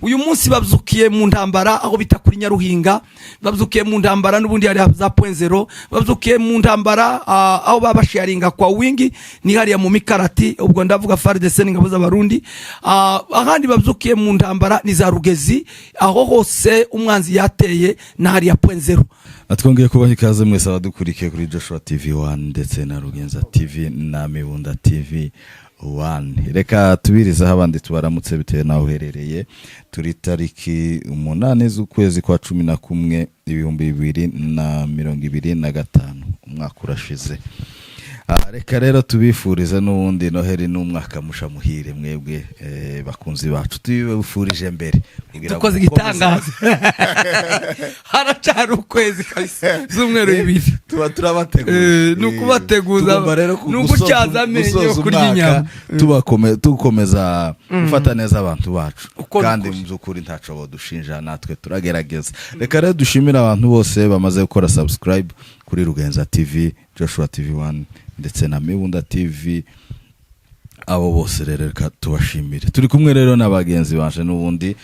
Uyu munsi babyukiye mu ntambara aho bita kuri Nyaruhinga, babyukiye mu ntambara n'ubundi hari za Point Zéro, babyukiye mu ntambara aho baba basharinga kwa wingi, ni hariya mu Mikarati, ubwo ndavuga FARDC n'ingabo z'Abarundi. Ahandi babyukiye mu ntambara ni za Rugezi, aho hose umwanzi yateye na hariya Point Zéro. Twongeye kubaha ikaze mwese abadukurikiye kuri Joshua TV 1 ndetse na Rugenza TV na Mibunda TV 1. Reka tubirizeho abandi tubaramutse bitewe n'aho uherereye. Turi tariki 8 z'ukwezi kwa 11 2025, umwaka urashize. Reka rero tubifurize n'ubundi Noheli n'umwaka musha muhire mwebwe bakunzi bacu, tubifurije mbere kugira ngo Dukoze igitangaza, haracari ukwezi kabisa z'umweru 2. Tuba turabateguza. Ni ukubateguza, Tugomba rero ni ugutyaza amenyo gusoza yo kurya umwaka inyama. Dukomeza gufata neza abantu bacu. Uko ni Kandi ukuri. mu by'ukuri ntaco bodushinja, natwe turagerageza. Reka rero dushimire abantu bose bamaze gukora subscribe kuri Rugenza TV, Joshua TV 1 ndetse na Mibunda TV. Abo bose rero reka tubashimire. Turi kumwe rero na bagenzi banje n'ubundi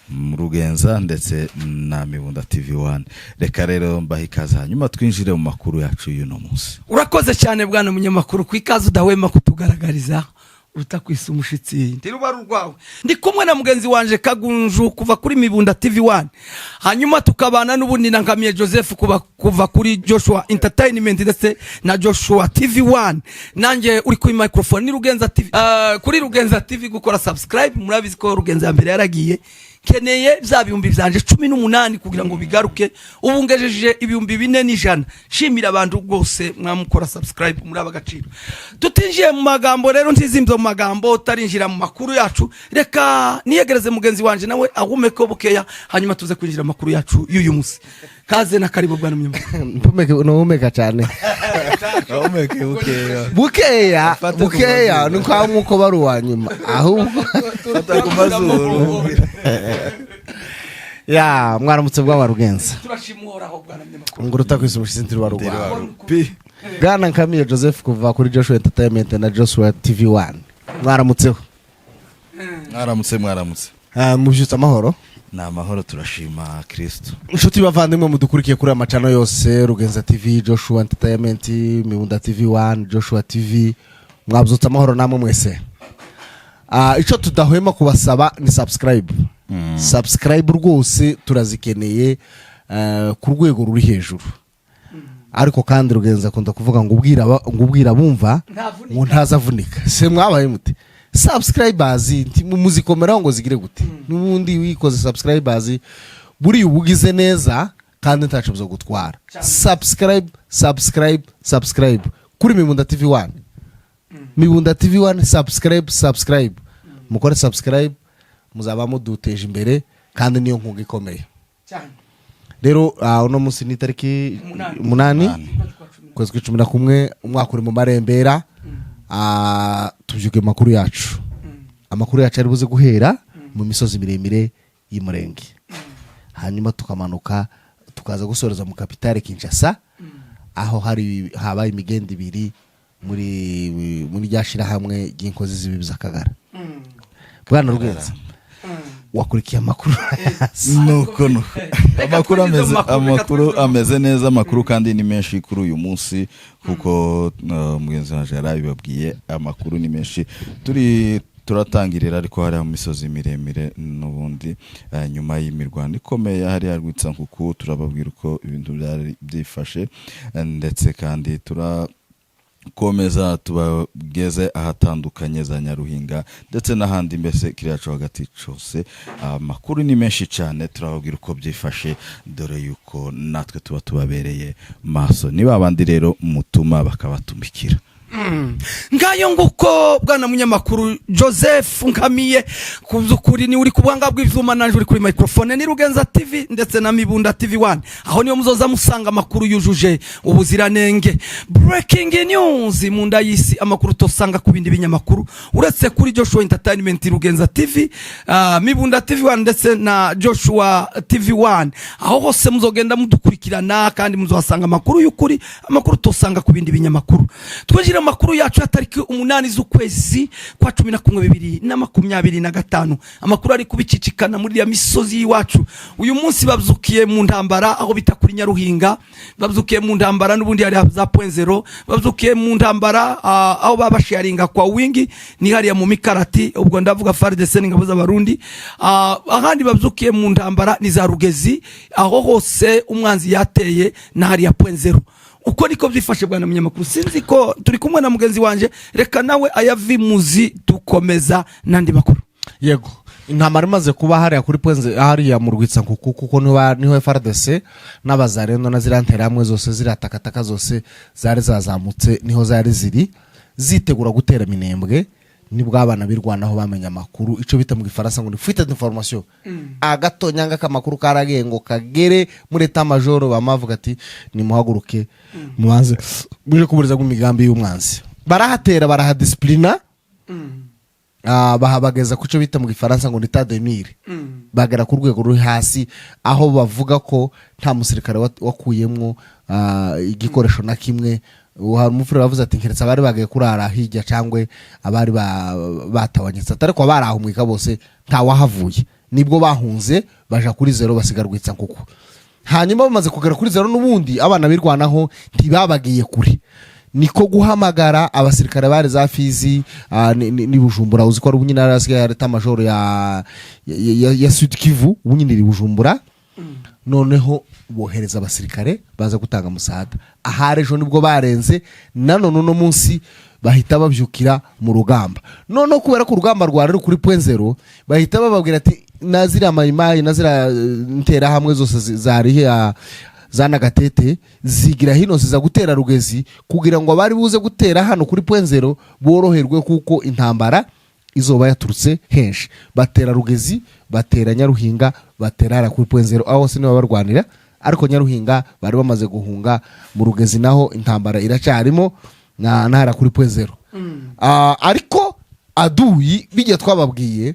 mu Rugenza ndetse na Mibunda TV 1. Reka rero mbahe ikaze, hanyuma twinjire mu makuru yacu y'uno munsi. Urakoze cyane, bwana munyamakuru, ku ikaze udahwema kutugaragariza. Utakwisa umushitsi ntiruba ari urwawe. Ndi kumwe na mugenzi wanje Kagunju kuva kuri Mibunda TV 1, hanyuma tukabana n'ubundi na Nkamiye Joseph kuva kuri Joshua Entertainment ndetse na Joshua TV 1. Nanjye uri kuri microphone ni Rugenza TV. Kuri Rugenza TV gukora subscribe, murabizi ko Rugenza ya mbere yaragiye. Keneye bya bihumbi byanje 18 kugira ngo bigaruke. Ubu ngejeje 4100. Shimira abantu rwose mwamukora subscribe, muri abagaciro. Tutinjiye mu magambo rero, ntizimbye mu magambo, utarinjira mu makuru yacu, reka niyegereze mugenzi wanje nawe ahumeke bukeya, hanyuma tuze kwinjira mu makuru yacu y'uyu munsi. Kaze na karibu, bwana munyamakuru. Mpumeke, nuhumeka cyane. Ahumeke bukeya. Bukeya. Fate ku Bukeya. mazuru. Ni kwa nkuko bari uwa nyuma ahubwo. Fata ku mazuru. Ya, mwaramutse bwa Rugenza. Turashima Uhoraho, bwana munyamakuru. Ngo utakwisa umushyitsi ntiruba rwawe. Pi. Bwana Nkamiye Joseph kuva kuri Joshua Entertainment na Joshua TV 1, mwaramutseho. Mwaramutse, mwaramutse. Mubyutse amahoro? Ni amahoro, turashima Kristo. Inshuti bavandimwe mudukurikiye kuri amacano yose, Rugenza TV, Joshua Entertainment, Mibunda TV 1, Joshua TV, mwabyutse amahoro namwe mwese. Icyo tudahwema kubasaba ni subscribe. Subscribe rwose turazikeneye ku rwego ruri hejuru. Ariko kandi Rugenza akunda kuvuga ngo ubwira bumva Ntavunika. ngo ntazavunika. Se mwabaye mute? Subscribers muzikomeraho ngo zigire gute? N'ubundi wikoze subscribers buriya uba ugize neza kandi ntaco zo gutwara. Subscribe, subscribe, subscribe kuri Mibunda TV 1, Mibunda TV 1, subscribe, subscribe, mukore subscribe, muzaba muduteje imbere kandi niyo nkunga ikomeye. Cyane. Rero uno munsi ni itariki 8. 8, ukwezi kw'icumi na kumwe, umwaka uri mu marembera. Tubyuke mu makuru yacu. Amakuru yacu ari buze guhera mu misozi miremire y'Umurenge, hanyuma tukamanuka tukaza gusoreza mu capitale Kinshasa, aho hari habaye imigendo ibiri muri rya shirahamwe ry'inkozi z'ibibi z'Akagara. Bwana Rugenza, wakurikiye amakuru? Nuko nuko amakuru Twinjize mu ameze makuru, reka amakuru twinjize mu ameze neza. Amakuru kandi ni menshi kuri uyu munsi kuko mugenzi wanjye yarabibabwiye, amakuru ni menshi. Turi turatangirira ariko hariya mu misozi miremire n'ubundi, nyuma y'imirwano ikomeye hariya Rwitsankuku, turababwira uko ibintu byari byifashe. Ndetse kandi turakomeza tubageze ahatandukanye za Nyaruhinga ndetse n'ahandi, mbese kiriya cyo hagati cyose. Amakuru ni menshi cyane, turababwira uko byifashe, dore yuko natwe tuba tubabereye maso. Ni babandi rero mutuma bakabatumikira. Ngayo nguko, bwana munyamakuru Joseph Nkamiye, ku by'ukuri ni uri ku buhanga bw'ivyuma, nanje uri kuri microphone ni Rugenza TV ndetse na Mibunda TV 1. Aho niyo muzoza musanga amakuru yujuje ubuziranenge, breaking news mu nda y'isi, amakuru tosanga ku bindi binyamakuru uretse kuri Joshua Entertainment, Rugenza TV, Mibunda TV 1 ndetse na Joshua TV 1. Aho hose muzogenda mudukurikirana kandi muzohasanga amakuru y'ukuri, amakuru tosanga ku bindi binyamakuru. Twinjire. Amakuru yacu ya tariki 8 z'ukwezi kwa 11 2025, amakuru ari kubicicikana muri ya misozi y'iwacu. Uyu munsi babyukiye mu ntambara aho bita kuri Nyaruhinga, babyukiye mu ntambara n'ubundi hari za Point Zéro, babyukiye mu ntambara aho babasharinga kwa wingi ni hariya mu Mikarati, ubwo ndavuga FARDC n'ingabo z'Abarundi. Ahandi babyukiye mu ntambara ni za Rugezi, aho hose umwanzi yateye na hariya Point Zéro. Uko niko byifashe, bwana munyamakuru. Sinzi ko turi kumwe na mugenzi wanje, reka nawe ayavimuzi, dukomeza n'andi makuru. Yego, intambara imaze kuba hariya kuri Point Zé, hariya mu Rwitsankuku, kuko niho FARDC n'Abazarendo na ziriya nterahamwe zose, ziriya takataka zose zari zazamutse, niho zari ziri zitegura gutera Minembwe. Nibwo abana birwanaho bamenya amakuru, icyo bita mu Gifaransa ngo ni fuite d'information. Agatonyanga k'amakuru karagiye ngo kagere muri état-major, bamavuga ati: "Nimuhaguruke mubanze muje kuburiza imigambi y'umwanzi." Barahatera, barahadisipurina, bahabageza ku cyo bita mu Gifaransa ngo ni état de mire, bagera ku rwego ruri hasi, aho bavuga ko nta musirikare wakuyemwo igikoresho na kimwe. Ubu hari umufurere wavuze ati: "Keretse abari bagiye kurara hirya cyangwa abari batawanyitse, ariko abarahumwika bose ntawahavuye." Nibwo bahunze baja kuri zéro, basiga Rwitsankuku. Hanyuma bamaze kugera kuri zéro, n'ubundi abana birwanaho ntibabagiye kure, niko guhamagara abasirikare bari za Fizi ni Bujumbura. Uzi ko ari ubu nyine yari asigaye état-major ya Sud Kivu, ubu nyine iri Bujumbura. Noneho bohereza abasirikare baza gutanga musada. Ahari ejo nibwo barenze, nanone uno munsi bahita babyukira mu rugamba. Noneho kubera ko urugamba rwari ruri kuri Point Zéro, bahita bababwira ati na ziriya Mayimayi na ziriya nterahamwe zose zari za Nagatete zigira hino, ziza gutera Rugezi kugira ngo abari buze gutera hano kuri Point Zéro boroherwe, kuko intambara izoba yaturutse henshi. Batera Rugezi, batera Nyaruhinga, batera hariya kuri Point Zéro, aho hose nibo barwanira. Ariko Nyaruhinga bari bamaze guhunga, mu Rugezi naho intambara iracyarimo na hariya kuri Point Zéro. Ariko aduyi bijya twababwiye,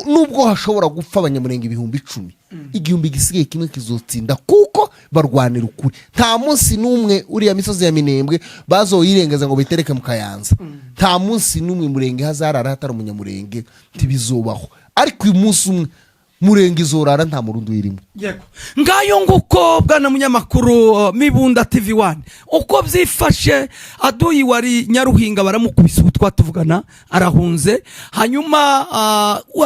nubwo hashobora gupfa Abanyamurenge 10,000, igihumbi gisigaye kimwe kizotsinda, kuko barwanira ukuri. Nta munsi n'umwe uriya misozi ya Minembwe bazoyirengeza ngo bitereke mu Kayanza. Nta munsi n'umwe Murenge hazarara hatari Umunyamurenge, ntibizobaho. Ariko uyu munsi umwe Murenge izorara nta Murundi uyirimo. Yego, ngayo nguko, bwana munyamakuru, Mibunda TV 1, uko byifashe. Aduyi wari Nyaruhinga baramukubise, ubu twatuvugana arahunze. Hanyuma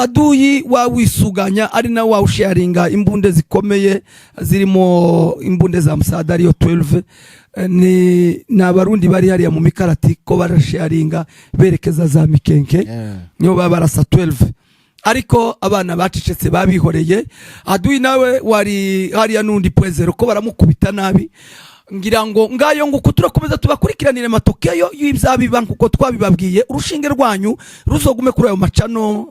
aduyi wawisuganya ari nawe wawusharinga imbunde zikomeye, zirimo imbunde za musada ariyo 12, ni Abarundi bari hariya mu Mikarati ko barasharinga berekeza za Mikenke, niyo baba barasa 12, ariko abana bacecetse babihoreye. Aduyi nawe wari hariya n'undi Point Zéro ko baramukubita nabi. Ngira ngo ngayo nguko, turakomeza tubakurikiranire matokeo y'ibyabiba nkuko twabibabwiye. Urushinge rwanyu ruzogume kuri ayo macano,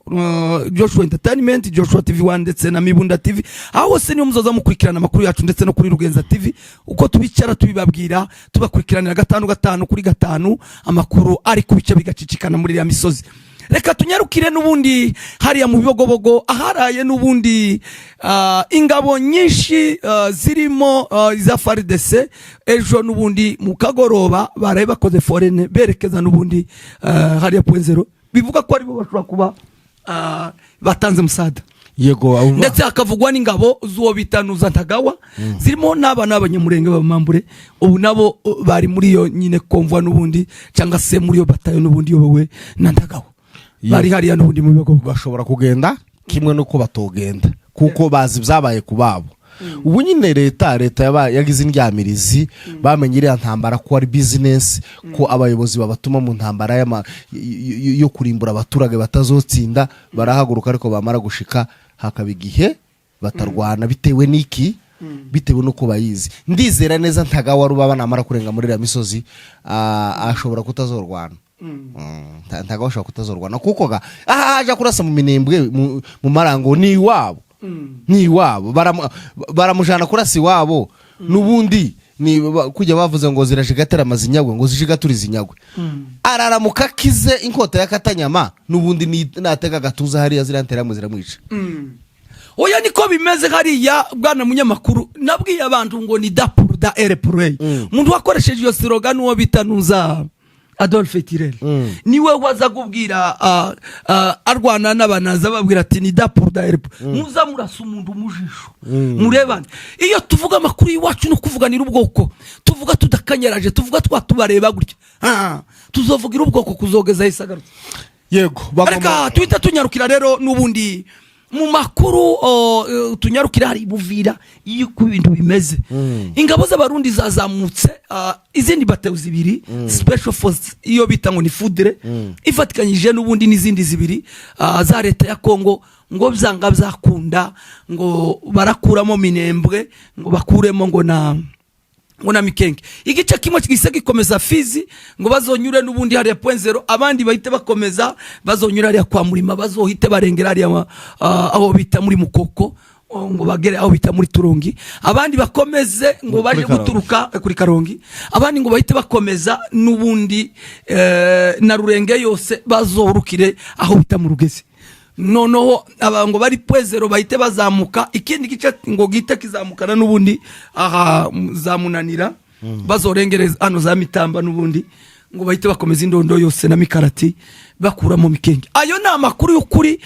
Joshua Entertainment, Joshua TV 1 ndetse na Mibunda TV. Aho hose niyo muzoza mukurikirana amakuru yacu, ndetse no kuri Rugenza TV, uko tubicara tubibabwira, tubakurikiranira gatanu gatanu kuri gatanu, amakuru ari kubica bigacicikana muri iriya misozi. Reka tunyarukire n'ubundi hariya mu Bibogobogo, aharaye n'ubundi ingabo nyinshi, zirimo iza FARDC. Ejo n'ubundi mu kagoroba baraye bakoze forene berekeza n'ubundi hariya Point Zéro, bivuga ko aribo bashobora kuba batanze musada. Yego. Ndetse hakavugwa n'ingabo z'uwo bita Nuza Ntagawa, zirimo n'abana b'Abanyamurenge b'Abamambure. Ubu nabo bari muri iyo nyine convoi n'ubundi, cyangwa se muri iyo batayo n'ubundi iyobowe na Ntagawa, bari hariya n'ubundi mu bigo. Bashobora kugenda kimwe n'uko batogenda, kuko bazi ibyabaye ku babo. Ubu nyine leta yagize indyamirizi, bamenye iriya ntambara ko ari business, ko abayobozi babatuma mu ntambara yo kurimbura abaturage batazotsinda. Barahaguruka, ariko bamara gushika hakaba igihe batarwana. Bitewe n'iki? Bitewe n'uko bayizi. Ndizera neza Ntagawa rubaba namara kurenga muri iriya misozi, ashobora kutazorwana. Ntagawa ashobora kutazorwana, kuko ga aha aja kurasa mu Minembwe, mu Marango ni iwabo, ni iwabo. Baramujana kurasa iwabo n'ubundi ni kujya bavuze ngo zirashigatera amazinyagwe, ngo zishigature izinyagwe. Araramuka akize inkota y'akatanyama n'ubundi natega agatuza hariya, ziriya nterahamwe ziramwica. Oya, niko bimeze hariya, bwana munyamakuru. Nabwiye abantu ngo ni da pour da ere pour. Umuntu wakoresheje iyo slogan n'uwo bita Nuza. Adolphe Hitler niwe waza kubwira arwana n'abanazi, ababwira ati: "Ni da pour da erpo, muza murasa umuntu mu jisho murebane." Iyo tuvuga amakuru y'iwacu no kuvuganira ubwoko, tuvuga tudakanyaraje, tuvuga twatubareba gutya. Tuzovugira ubwoko kuzogeza ahise agarutse. Reka tuhita tunyarukira rero n'ubundi mu makuru, tunyarukira hari Buvira. Iyo uko ibintu bimeze, ingabo z'Abarundi zazamutse, izindi batewu zibiri, special force iyo bita ngo ni Foudre, ifatikanyije n'ubundi n'izindi zibiri za leta ya Kongo, ngo byanga byakunda ngo barakuramo Minembwe, ngo bakuremo ngo na Mikenge. Igice kimwe gise gikomeza Fizi, ngo bazonyure n'ubundi hariya Point Zéro, abandi bahite bakomeza bazonyura hariya kwa Murima, bazohite barengera hariya aho bita muri Mukoko, ngo bagere aho bita muri Turongi, abandi bakomeze ngo Kuri baje Karongi. guturuka kuri Karongi, abandi ngo bahite bakomeza n'ubundi na Rurenge yose, bazorukire aho bita mu Rugezi. Noneho aba ngo bari Point Zéro bahite bazamuka, ikindi gice ngo gihite kizamukana n'ubundi aha za Munanira, bazorengereza hano za Mitamba, n'ubundi ngo bahite bakomeza indondo yose na Mikarati, bakuramo Mikenge. Ayo ni amakuru y'ukuri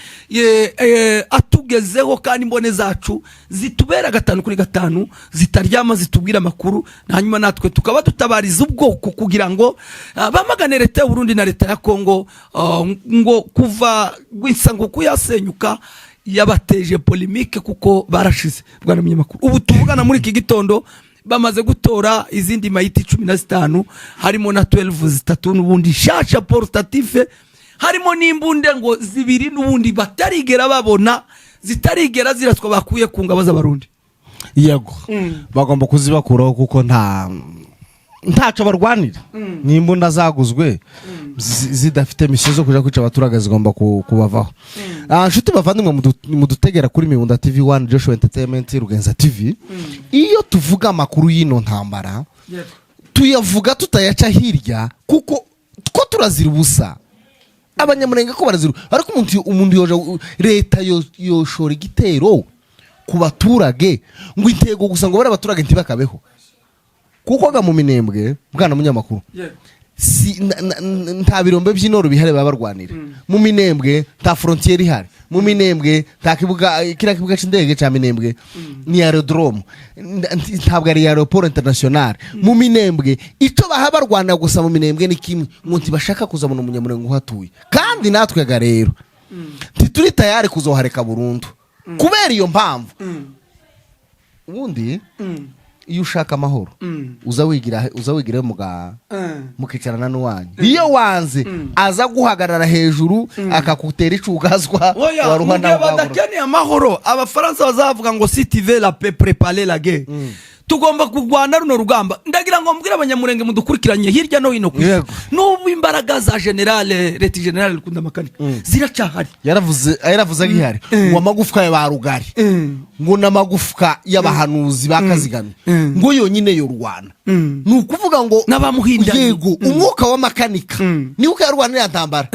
atugezeho, kandi imbone zacu zitubera gatanu kuri gatanu, zitaryama, zitubwira amakuru, hanyuma natwe tukaba dutabariza ubwoko kugira ngo bamagane leta y'u Burundi na leta ya Kongo, ngo kuva gwisa ngo kuyasenyuka yabateje polémique, kuko barashize. Bwana munyamakuru, ubu tuvugana muri iki gitondo bamaze gutora izindi mayiti 15, harimo na 12 zitatu n'ubundi shasha portative, harimo n'imbunde ngo zibiri n'ubundi batarigera babona, zitarigera ziraswa, bakuye ku ngabo z'Abarundi. Yego, bagomba kuzibakuraho kuko ntaco barwanira. Ni imbunda zaguzwe zidafite mission zo kuja kwica abaturage, zigomba kubavaho. Nshuti bavandimwe mudutegera kuri Mibunda TV 1, Joshua Entertainment, Rugenza TV, iyo tuvuga amakuru y'ino ntambara tuyavuga tutayaca hirya, kuko two turazira ubusa, Abanyamurenge ko barazira. Ariko umuntu yoja, leta yoshora igitero ku baturage ngo intego gusa ngo bari abaturage ntibakabeho, kuko ga mu Minembwe, bwana munyamakuru, si nta birombe by'inoro bihari baba barwanira. Mu Minembwe nta frontière ihari. Mu Minembwe nta kibuga, kiriya kibuga cy'indege cya Minembwe ni aérodrome, ntabwo ari aéroport international. Mu Minembwe icyo baha barwana gusa mu Minembwe ni kimwe, ngo ntibashaka kuzabona Umunyamurenge uhatuye. Kandi natwe ga rero ntituri tayari kuzohareka burundu kubera iyo mpamvu. Ubundi iyo ushaka amahoro uza wigira muga mukicarana n'uwanyu. Iyo wanze aza guhagarara hejuru akakutera icugazwa. Oya, waruha mu gihe nawe ugahaguruka. badakeneye amahoro, Abafaransa bazavuga ngo: "Si tu veux la paix, prépare la guerre." Tugomba kurwana runo rugamba. Ndagira ngo mbwire Abanyamurenge mudukurikiranye hirya no hino ku isi, n'ubu imbaraga za général, leta général Rukunda Makanika ziracyahari. Yaravuze agihari ngo amagufwa ya ba Rugari, ngo n'amagufwa y'abahanuzi ba Kazigamye, ngo yonyine yorwana. Ni ukuvuga ngo N'abamuhindanye. Yego, umwuka w'amakanika niwe ukayarwana iriya ntambara.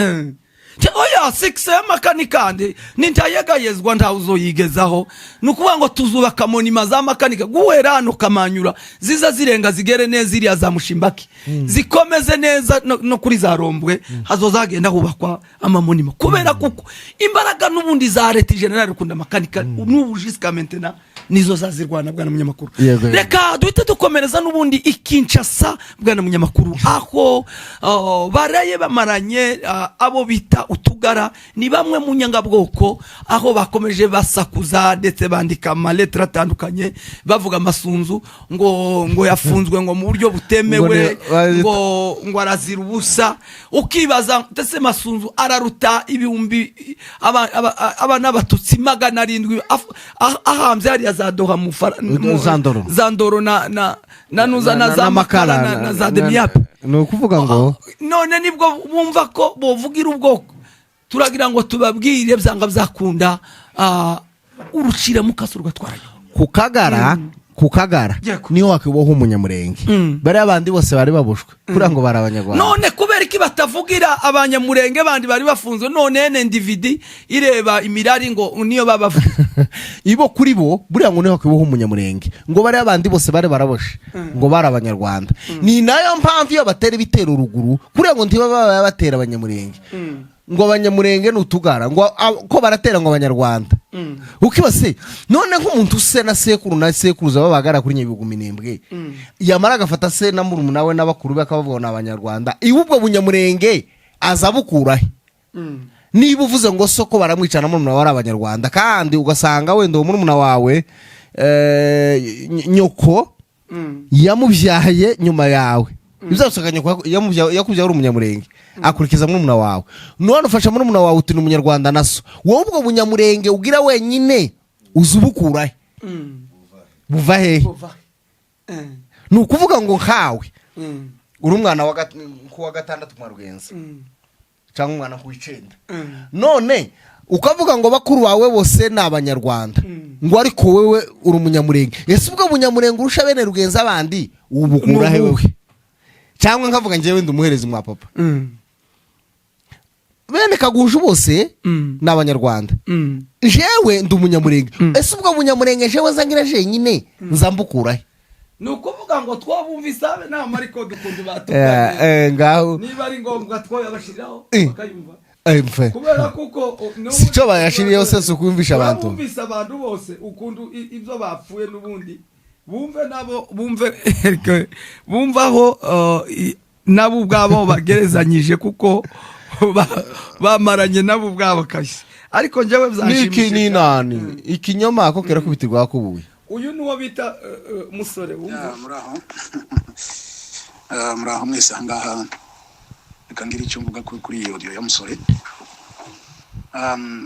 Oya, sikisi y'amakanika ntitayegayezwa, ntawe uzoyigezaho. Ni ukuvuga ngo tuzubaka monument za Makanika guhera hano Kamanyura, ziza zirenga zigere neza iriya za Mushimbaki, zikomeze neza no kuri za Rombwe, hazozagenda hubakwa ama monument, kubera kuko imbaraga n'ubundi za leta général Rukunda Makanika n'ubu jusqu'à maintenant nizo zazirwana, bwana munyamakuru. Yego, yego. Reka duhite dukomereza n'ubundi i Kinshasa, bwana munyamakuru, aho baraye bamaranye abo bita utugara, ni bamwe mu nyangabwoko, aho bakomeje basakuza ndetse bandika ama lettres atandukanye bavuga Amasunzu ngo yafunzwe ngo mu buryo butemewe, ngo arazira ubusa. Ukibaza ndetse Masunzu araruta ibihumbi aba n'Abatutsi 700 ahambye hariya za Doha mu Za Ndoro. Za Ndoro na nuza na za Makala na za Demiap. Ni ukuvuga ngo None nibwo bumva ko bovugira ubwoko. Turagira ngo tubabwire, byanga byakunda, urucira mukaso rugatwara. Ku Kagara niho wakiboha Umunyamurenge. Bariya bandi bose bari babushwe kuriya ngo bari Abanyarwanda. None kubera iki batavugira Abanyamurenge bandi bari bafunzwe? None ene ndividi ireba imirari ngo niyo babavuga. Ibo kuri bo buriya ngo niho kubaho Umunyamurenge, ngo bariya bandi bose bari baraboshe, ngo bari Abanyarwanda. Ni nayo mpamvu iyo batera ibitero ruguru kuriya, ngo ntibaba baba batera Abanyamurenge, ngo Abanyamurenge ni utugara, ngo ko baratera ngo Abanyarwanda. Ukibase none nk'umuntu se na sekuru na sekuruza babagara kuri Nyabihu Minembwe, yamara agafata se na murumuna we n'abakuru be, akabavuga ngo ni Abanyarwanda, iwe ubwo Bunyamurenge aza abukurahe? Niba uvuze ngo soko baramwica na murumuna wawe ari Abanyarwanda, kandi ugasanga wenda uwo murumuna wawe nyoko yamubyaye nyuma yawe, bizasanga nyoko yakubyaye uri Umunyamurenge, akurikiza murumuna wawe, none ufasha murumuna wawe uti ni Umunyarwanda na so, wowe ubwo Bunyamurenge ugira wenyine uza ubukurahe? Buva hehe? Buva. Ni ukuvuga ngo nkawe uri umwana wa gatandatu mwa Rugenzi cyangwa umwana w'icenda, none ukavuga ngo bakuru bawe bose ni Abanyarwanda, ngo ariko wowe uri Umunyamurenge. Ese ubwo Bunyamurenge urusha bene Rugenzi abandi ubukura he wewe? Cyangwa nkavuga njyewe ndi umuherezi mwa papa, bene Kagunju bose ni Abanyarwanda, jewe ndi Umunyamurenge. Ese ubwo Bunyamurenge jewe nzangira jenyine nzambukura he? Ni ukuvuga ngo twabumvise abe nama, ariko dukunda batukanye. Ngaho. Niba ari ngombwa twoyabashyiriraho bakayumva. Mfe. Kubera kuko Si cyo bayashiriyeho se, si ukumvisha abantu. Bumvise abantu bose ukuntu ibyo bapfuye n'ubundi bumve nabo, bumve bumve aho nabo ubwabo bagerezanyije, kuko bamaranye nabo ubwabo kabisa. Ariko njyewe Niki byanshimishije ni cyane. Nani ikinyoma ko kerakubitirwa hakubuye. Uyu ni uwo bita musore wumva. Ya, muraho. Muraho mwese ahangaha. Reka ngire icyo mvuga kuri iyi audio ya musore.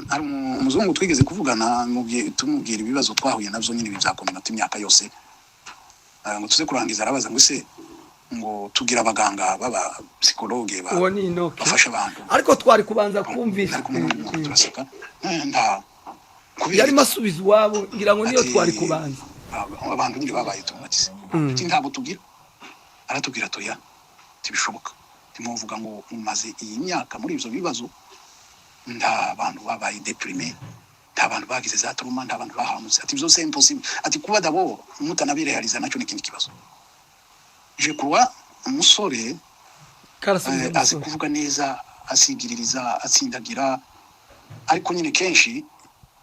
Hari umuzungu twigeze kuvugana, tumubwira ibibazo twahuye nabyo nyine ibi bya communauté imyaka yose. Ngo tuze kurangiza, arabaza ngo ese ngo tugira abaganga baba psychologue ba Uwo ni Inoke. bafasha abantu? Ariko twari kubanza kumvisha. Ari kumwe n'umuntu turaseka. Nta kubera Yarimo asubiza iwabo, ngira ngo niyo Ati, twari kubanza. Abantu nyine babaye traumatisés. Ati ntabwo tugira. Aratubwira toya, ntibishoboka, ntimuvuga ngo mumaze iyi myaka muri ibyo bibazo, nta bantu babaye déprimés, nta bantu bagize za trauma, nta bantu bahamutse. Ati byose impossible. Ati kuba d'abord mutanabirealiza nacyo ni ikindi kibazo. Je crois umusore Karasubiza. azi Musore. kuvuga neza, asigiririza, atsindagira, ariko nyine kenshi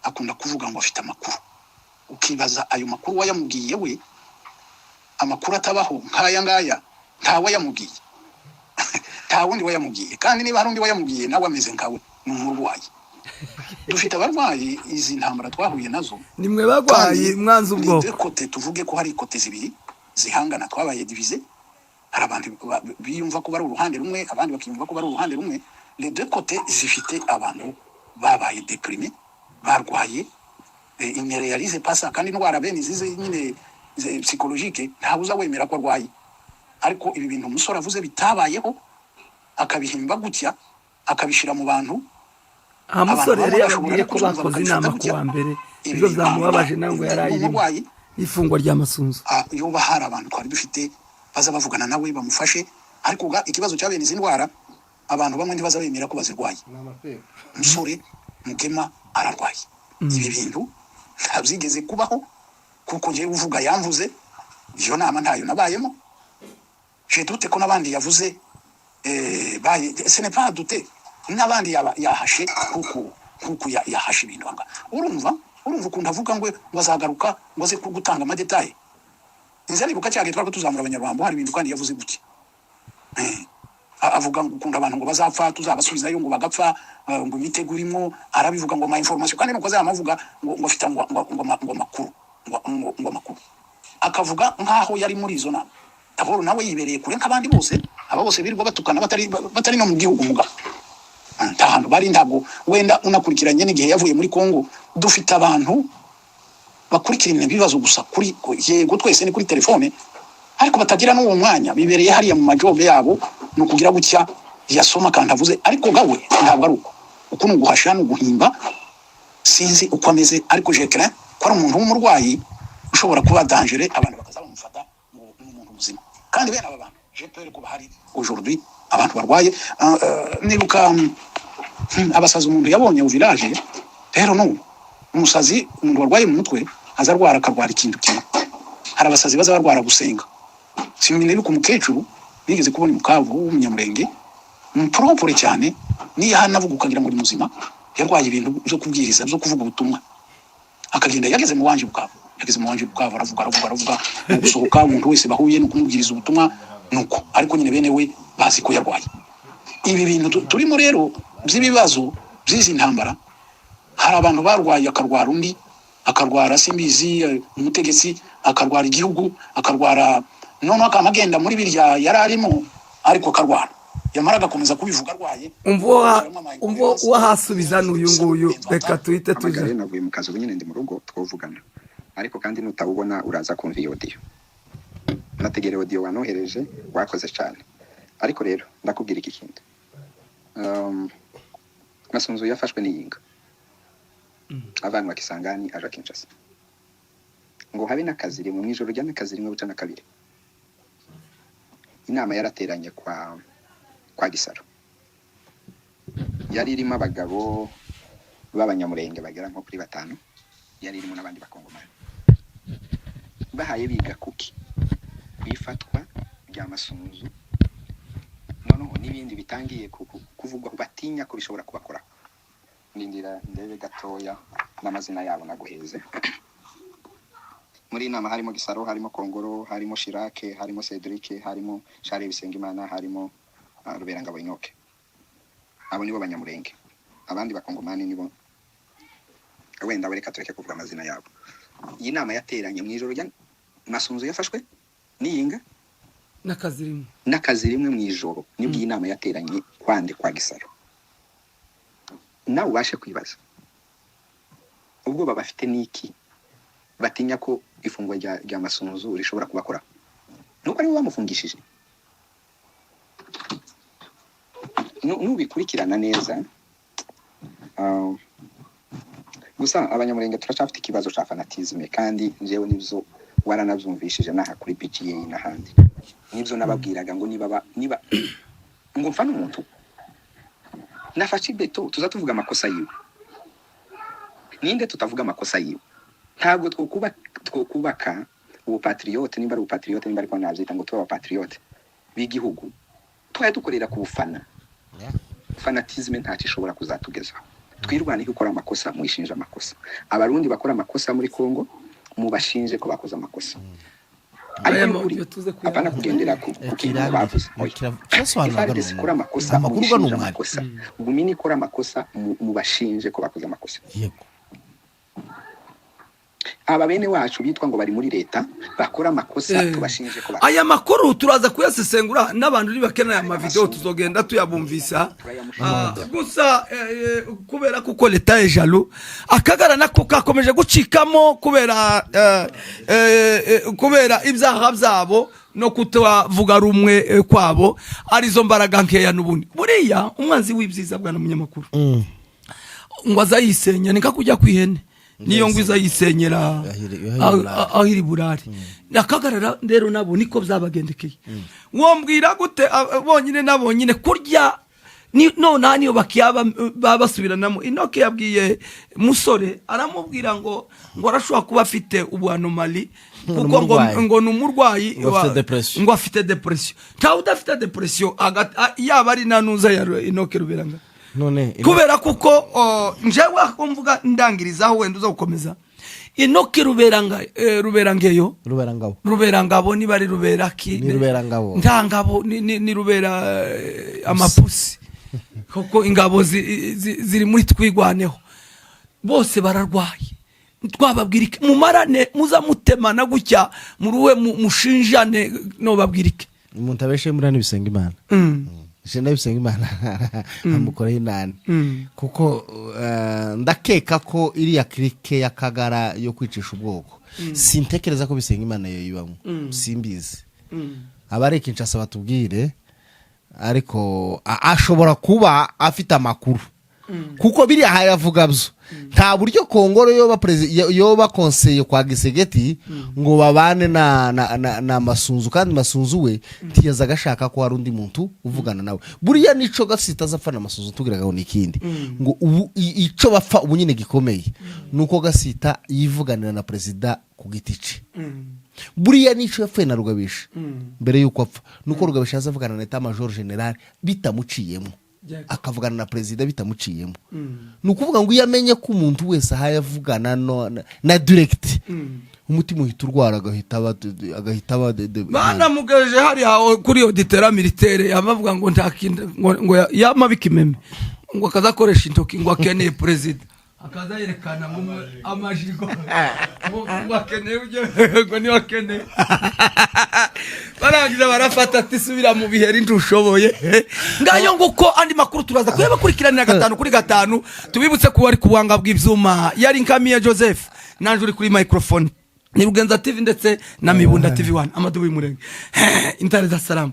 akunda kuvuga ngo afite amakuru, ukibaza ayo makuru wayamubwiye we. Amakuru atabaho nk'aya ngaya ntawe yamubwiye, nta wundi wayamubwiye. Kandi niba hari undi wayamubwiye, nawe ameze nkawe, ni umurwayi. Dufite abarwayi. Izi ntambara twahuye nazo Nimwe bagwayi. kandi Mwanze ubwoko. les deux côtés, tuvuge ko hari côtés zibiri zihangana, twabaye divisés. Hari abantu biyumva ko bari uruhande rumwe, abandi bakiyumva ko bari uruhande rumwe. Les deux côtés zifite abantu babaye déprimés, barwaye. Ils ne réalisent pas ça. Kandi indwara bene izi nyine psychologique, ntawe uza wemera ko arwaye. Ariko ibi bintu umusore avuze bitabayeho, akabihimba gutya, akabishyira mu bantu, Aha musore abantu yari bamwe yababwiye bashobora ko kubyumva bakoze bakabifata inama ku gutya. wa mbere, Ibi ibyo byamubabaje nawe ngo yari ayirimo umurwayi ifungwa rya Masunzu. Yoba hari abantu twari dufite baza bavugana nawe bamufashe. Ariko ga ikibazo cya bene izi ndwara, abantu bamwe ntibaza bemera ko bazirwaye. Umusore Mugema ararwaye. Ibi bintu ntabyigeze kubaho, kuko njyewe uvuga yamvuze iyo nama ntayo nabayemo. Je doute ko n'abandi yavuze baye, ce n'est pas douter, n'abandi yahashe, kuko yahashe ibintu anga. Urumva ukuntu avuga ngo bazagaruka, ngo aze gutanga ama détails. Nza nibuka cyagihe twari tuzamura Abanyarwanda, hari ibintu kandi yavuze gutya. Avuga ngo ukunda abantu ngo bazapfa, tuzabasubizayo ngo bagapfa, ngo imitego irimo. Arabivuga ngo ama information, kandi nuko azamavuga ngo afite ngo amakuru, ngo amakuru, akavuga nkaho yari muri izo nama. D'abord nawe yibereye kure nk'abandi bose. Aba bose birirwa batukana batari no mu gihugu mugabo nta hantu bari. Ntabwo wenda unakurikiranye n'igihe yavuye muri Congo. Dufite abantu bakurikirana ibibazo gusa kuri, yego twese ni kuri telefone, ariko batagira n'uwo mwanya, bibereye hariya mu ma job yabo. Ni ukugira gutya yasoma kandi avuze, ariko gawe ntabwo ari uko. Uku ni uguhasha, ni uguhimba. Sinzi uko ameze, ariko je crains ko ari umuntu w'umurwayi ushobora kuba dangereux, abantu bakaza bamufata ngo ni umuntu muzima. Kandi bene aba bantu, j'ai peur ko bahari aujourd'hui abantu barwaye. Nibuka abasazi umuntu yabonye mu village rero n'ubu. Umusazi, umuntu warwaye mu mutwe, aza arwara, akarwara ikintu kimwe. Hari abasazi baza barwara gusenga. Simbinebuka, umukecuru nigeze kubona i Bukavu w'Umunyamurenge, umuporopore cyane, niyo ahanavuga ukagira ngo ni muzima. Yarwaye ibintu byo kubwiriza, byo kuvuga ubutumwa, akagenda. Yageze mu wanje Bukavu, yageze mu wanje Bukavu, aravuga, aravuga, aravuga. Mu gusohoka, umuntu wese bahuye ni ukumubwiriza ubutumwa. Nuko ariko nyine bene we bazi ko yarwaye. Ibi bintu turimo rero by'ibibazo by'izi ntambara, hari abantu barwaye, akarwara undi, akarwara simbizi, umutegetsi akarwara igihugu, akarwara, noneho akaba agenda muri birya yari arimo, ariko akarwara, yamara agakomeza kubivuga arwaye. Umva uwahasubiza n'uyu nguyu, reka tuhite tuja. Hamagare, navuye mu kazi ubu nyine ndi mu rugo, twavugana. Ariko kandi nutawubona uraza kumva iyo audio. Nategereje audio wanohereje, wakoze cyane. Ariko rero ndakubwira iki kintu: Masunzu yafashwe n'iyinga, avanwa Kisangani aja Kinshasa, ngo habe n'akazi rimwe mu ijoro rya n'akazi rimwe buca na kabiri. Inama yarateranye kwa Gisaro, yari irimo abagabo b'Abanyamurenge bagera nko kuri batanu, yari irimo n'abandi Bakongomani. Bahaye biga kuki? Ku ifatwa rya Masunzu, noneho n'ibindi bitangiye kuvugwa, batinya ko bishobora kubakoraho. Ndindira ndebe gatoya n'amazina yabo naguheze. Muri iyi nama harimo Gisaro, harimo Kongoro, harimo Shirake, harimo Cedric, harimo Charles Bisengimana, harimo Ruberangabo Inoke. Abo nibo Banyamurenge. Abandi Bakongomani nibo wenda reka tureke kuvuga amazina yabo. Iyi nama yateranye mu ijoro rya Masunzu yafashwe n'iyinga n'akazi rimwe n'akazi rimwe mu ijoro, nibwo iyi nama yateranye kwande? Kwa Gisaro. Nawe ubashe kwibaza ubwoba bafite n'iki batinya ko ifungwa rya Masunzu rishobora kubakora, nuko aribo bamufungishije. Nubikurikirana neza, gusa Abanyamurenge turacyafite ikibazo cya fanatisme. Kandi njyewe nibyo waranabyumvishije n'aha kuri PGA n'ahandi, nibyo nababwiraga ngo niba ngo mfa n'umuntu nafashe ibeto, tuza tuvuga amakosa yiwe. Ninde tutavuga amakosa yiwe? Ntabwo twokubaka ubupatriote, nimba ari ubupatriote, nimba ariko nabyita ngo tube abapatriote b'igihugu, twari dukorera ku bufana. Fanatisme ntacyo ishobora kuzatugezaho. Twirwaneho. Ukora amakosa mwishinja amakosa. Abarundi bakora amakosa muri Congo mubashinje ko bakoze amakosa, ariko Aya n'ukuri mabyo tuze kuyavuga. Apana kugendera ku kintu bavuze. Oya. Kirasobanura. FARDC ikora amakosa, Amakuru ga ni muyishinje umwari. amakosa. Gumini ikora amakosa, mubashinje ko bakoze amakosa. Aba bene wacu bitwa ngo bari muri leta bakora amakosa, tubashinje ko bakoze. Aya makuru turaza kuyasesengura n'abantu nibakeneye amavideo tuzogenda tuyabumvisa. Gusa kubera kuko leta est jaloux, Akagara nako kakomeje gucikamo kubera ibyaha byabo no kutavuga rumwe kwabo, arizo mbaraga nkeya. N'ubundi buriya umwanzi w'ibyiza, bwana munyamakuru, ngo azayisenya ni nka kujya kw'ihene, niyo ngo izayisenyera Aho iri burare. Aho iri burare. Akagarara rero nabo niko byabagendekeye. Wombwira gute bonyine na bonyine kurya ni nonaha niyo bakiyaba baba basubiranamo. Inoke yabwiye musore, aramubwira ngo arashobora kuba afite ubu anomalie, kuko ngo umurwayi. Ngo ni umurwayi. Ngo afite depression. Ngo afite depression. Ntawe udafite depression yaba ari na nuza ya Inoke Ruberanga. None Kubera kuko njewe aho mvuga ndangirizaho, wenda uza gukomeza, Inoke Ruberanga, Ruberangeyo. Ruberangabo. Ruberangabo, niba ari Ruberaki. Ni Ruberangabo. Nta ngabo, ni Rubera amapusi, kuko ingabo ziri muri Twigwaneho. Bose bararwaye. Twababwira iki? Mumarane, muza mutemana gutya muruwe mushinjane, nobabwira iki? Umuntu abeshe muri hano bisenga Imana. Jenda bisenga Imana amukoraho inani, kuko ndakeka ko iriya clique y'Akagara yo kwicisha ubwoko, sintekereza ko bisenga Imana yoyibamo. Simbizi, abari Kinshasa batubwire, ariko ashobora kuba afite amakuru. Kuko biriya hayavuga byo, nta buryo Kongoro yoba yoba conseiller kwa Tshisekedi ngo babane na Masunzu, kandi Masunzu we ntiyazaga ashaka ko hari undi muntu uvugana nawe. Buriya nico Gasita azapfa na Masunzu, tubwiraga ngo ni ikindi, ngo ubu ico bapfa ubu nyine gikomeye nuko Gasita yivuganira na perezida ku giti ce. Buriya nico yapfuye na Rugabisha mbere y'uko apfa, nuko Rugabisha azavugana na état major général bitamuciyemo, akavugana na perezida bitamuciyemo. Ni ukuvuga ngo iyo amenye ko umuntu wese ahaye avugana na direct, umutima uhita urwara, agahita aba Banamugejeje hariya kuri auditorat militaire, yabavuga ngo nta kindi, ngo yamabika imeme, ngo akazakoresha intoki, ngo akeneye perezida, akaza yerekana ngo amajigo, ngo akeneye ngo niwe akeneye. Barangije barafata ati: "Subira mu biheri, ntushoboye." Ngayo nguko. Andi makuru turaza kuyabakurikiranira gatanu kuri gatanu. Tubibutse ko wari ku buhanga bw'ibyuma yari Nkamiye Joseph, nanje uri kuri microphone ni Rugenza TV ndetse na Mibunda TV 1. Amadubu y'umurenge, intare za Salamu.